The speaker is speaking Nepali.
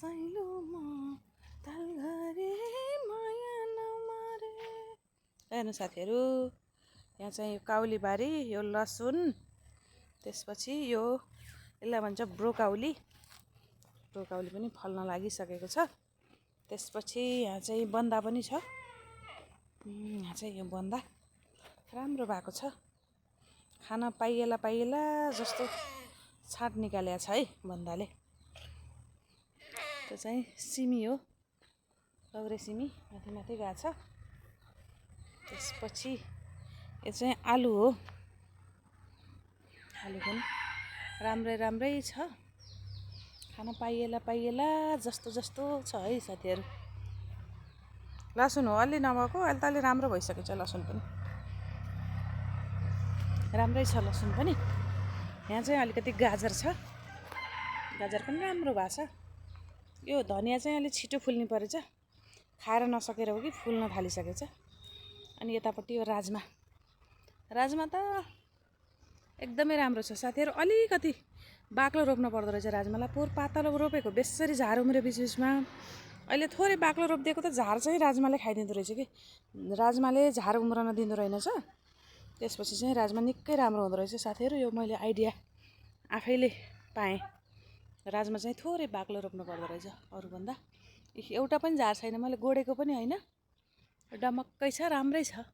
साइलोमा तालघरे माया नमारे। हेर्नु साथीहरू, यहाँ चाहिँ यो काउलीबारी, यो लसुन, त्यसपछि यो यसलाई भन्छ ब्रोकाउली। ब्रोकाउली पनि फल्न लागिसकेको छ। त्यसपछि यहाँ चाहिँ बन्दा पनि छ। यहाँ चाहिँ यो बन्दा राम्रो भएको छ। खान पाइएला पाइएला जस्तो छाँट निकालेको छ है बन्दाले। त्यो चाहिँ सिमी हो, लौरे सिमी माथि माथि गएको छ। त्यसपछि यो चाहिँ आलु हो। आलु पनि राम्रै छ। खान पाइएला पाइएला जस्तो छ है साथीहरू। लसुन हो अलि नभएको, अहिले त अलि राम्रो भइसकेको छ लसुन पनि। राम्रै छ लसुन पनि। यहाँ चाहिँ अलिकति गाजर छ। गाजर पनि राम्रो भएको छ। यो धनिया चाहिँ अलि छिटो फुल्नु परेछ। खाएर नसकेर हो कि फुल्न थालिसकेको छ। अनि यतापट्टि यो राजमा त एकदमै राम्रो छ साथीहरू। अलिकति बाक्लो रोप्न पर्दो रहेछ राजमालाई। पोहोर पातलो रोपेको बेसरी झार उम्रियो बिचबिचमा। अहिले थोरै बाक्लो रोपिदिएको त झार चाहिँ राजमाले खाइदिँदो रहेछ कि। राजमाले झार उम्रन दिँदो रहेनछ। त्यसपछि चाहिँ राजमा निकै राम्रो हुँदो रहेछ साथीहरू। यो मैले आइडिया आफैले पाएँ। राजमा चाहिँ थोरै बाक्लो रोप्नु पर्दो रहेछ अरूभन्दा। एउटा पनि झार छैन, मैले गोडेको पनि होइन। डमक्कै छ, राम्रै छ।